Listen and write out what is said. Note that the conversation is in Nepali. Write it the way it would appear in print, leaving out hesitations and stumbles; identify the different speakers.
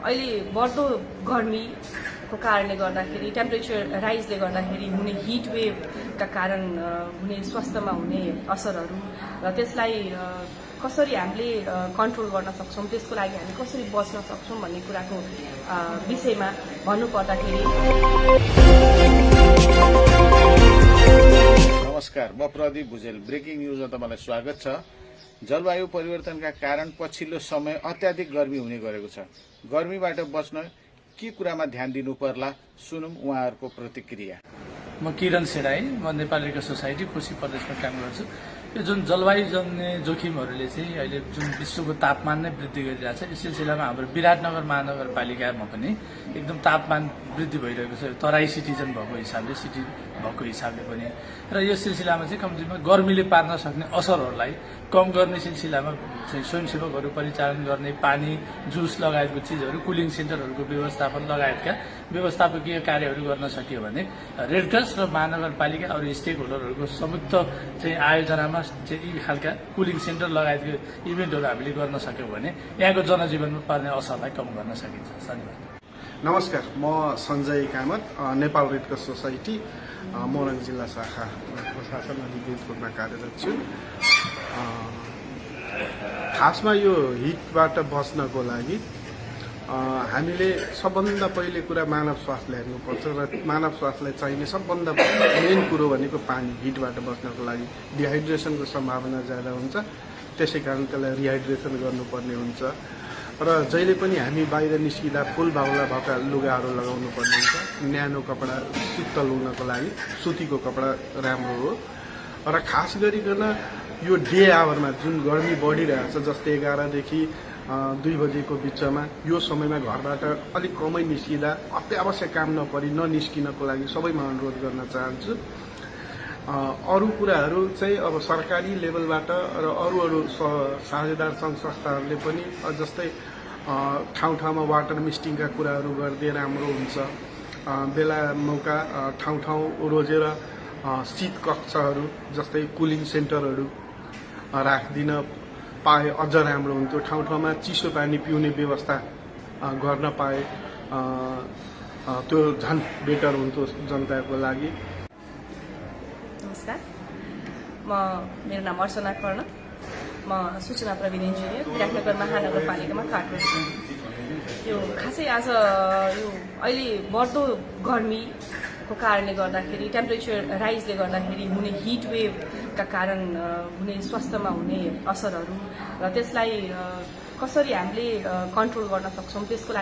Speaker 1: अहिले बढ्दो गर्मीको कारणले गर्दाखेरि टेम्परेचर राइजले गर्दाखेरि हुने हिट वेभका कारण हुने स्वास्थ्यमा हुने असरहरू र त्यसलाई कसरी हामीले कन्ट्रोल गर्न सक्छौँ, त्यसको लागि हामी कसरी बच्न सक्छौँ भन्ने कुराको विषयमा भन्नुपर्दाखेरि
Speaker 2: नमस्कार, म प्रदीप भुजेल। ब्रेकिङ न्यूजमा तपाईलाई स्वागत छ। जलवायु परिवर्तनका कारण पछिल्लो समय अत्याधिक गर्मी हुने गरेको छ। गर्मीबाट बच्न के कुरामा ध्यान दिनु पर्ला, सुनौं उहाँहरूको प्रतिक्रिया।
Speaker 3: म किरण सेडाई, म Nepal red cross Society Koshi प्रदेशमा काम गर्छु। यो जुन जलवायु जन्य जोखिमहरूले चाहिँ अहिले जुन विश्वको तापमान नै वृद्धि गरिरहेछ, यस सिलसिलामा हाम्रो विराटनगर महानगरपालिकामा पनि एकदम तापमान वृद्धि भइरहेको छ। तराई सिटिजन भएको हिसाबले पनि र यो सिलसिलामा चाहिँ कम्तीमा गर्मीले पार्न सक्ने असरहरूलाई कम गर्ने सिलसिलामा चाहिँ स्वयंसेवकहरू परिचालन गर्ने पानी, जुस लगायतको चिजहरू, कुलिङ सेन्टरहरूको व्यवस्थापन लगायतका व्यवस्थापकीय कार्यहरू गर्न सकियो भने रेड क्रस र महानगरपालिका अरू स्टेक होल्डरहरूको संयुक्त चाहिँ आयोजनामा चाहिँ यी खालका कुलिङ सेन्टर लगायतको इभेन्टहरू हामीले गर्न सक्यौँ भने यहाँको जनजीवनमा पर्ने असरलाई कम गर्न सकिन्छ। धन्यवाद।
Speaker 4: नमस्कार, म Sanjay Kamat, Nepal red cross society Morang जिल्ला शाखा प्रशासन अधिकृतमा कार्यरत छु। खासमा यो हिटबाट बच्नको लागि हामीले सबभन्दा पहिले कुरा मानव स्वास्थ्यलाई हेर्नुपर्छ र मानव स्वास्थ्यलाई चाहिने सबभन्दा मेन कुरो भनेको पानी। हिटबाट बच्नको लागि डिहाइड्रेसनको सम्भावना ज्यादा हुन्छ, त्यसै कारण त्यसलाई रिहाइड्रेसन गर्नुपर्ने हुन्छ र जहिले पनि हामी बाहिर निस्किँदा फुल बाहुला भएका लुगाहरू लगाउनु पर्ने हुन्छ। न्यानो कपडा शीतल हुनको लागि सुतीको कपडा राम्रो हो र खास गरिकन यो डे आवरमा जुन गर्मी बढिरहेछ, जस्तै 11 देखि 2 बजेको बिचमा यो समयमा घरबाट अलिक कमै निस्किँदा अत्यावश्यक काम नपरी ननिस्किनको लागि सबैमा अनुरोध गर्न चाहन्छु। अरू कुराहरू चाहिँ अब सरकारी लेभलबाट र अरू साझेदार सङ्घ संस्थाहरूले पनि जस्तै ठाउँ ठाउँमा वाटर मिस्टिङका कुराहरू गरिदिए राम्रो हुन्छ। बेला मौका ठाउँ रोजेर शीत कक्षहरू जस्तै कुलिङ सेन्टरहरू राखिदिन पाए अझ राम्रो हुन्थ्यो। ठाउँ ठाउँमा चिसो पानी पिउने व्यवस्था गर्न पाए त्यो झन् बेटर हुन्थ्यो जनताको लागि।
Speaker 1: नमस्कार, मेरो नाम अर्चना कर्ण, म सूचना प्रविधि इन्जिनियर विराटनगर महानगरपालिकामा कार्यरत छु। यो खासै आज यो अहिले बढ्दो गर्मीको कारणले गर्दाखेरि टेम्परेचर राइजले गर्दाखेरि हुने हिट वेभका कारण हुने स्वास्थ्यमा हुने असरहरू र त्यसलाई कसरी हामीले कन्ट्रोल गर्न सक्छौँ, त्यसको लागि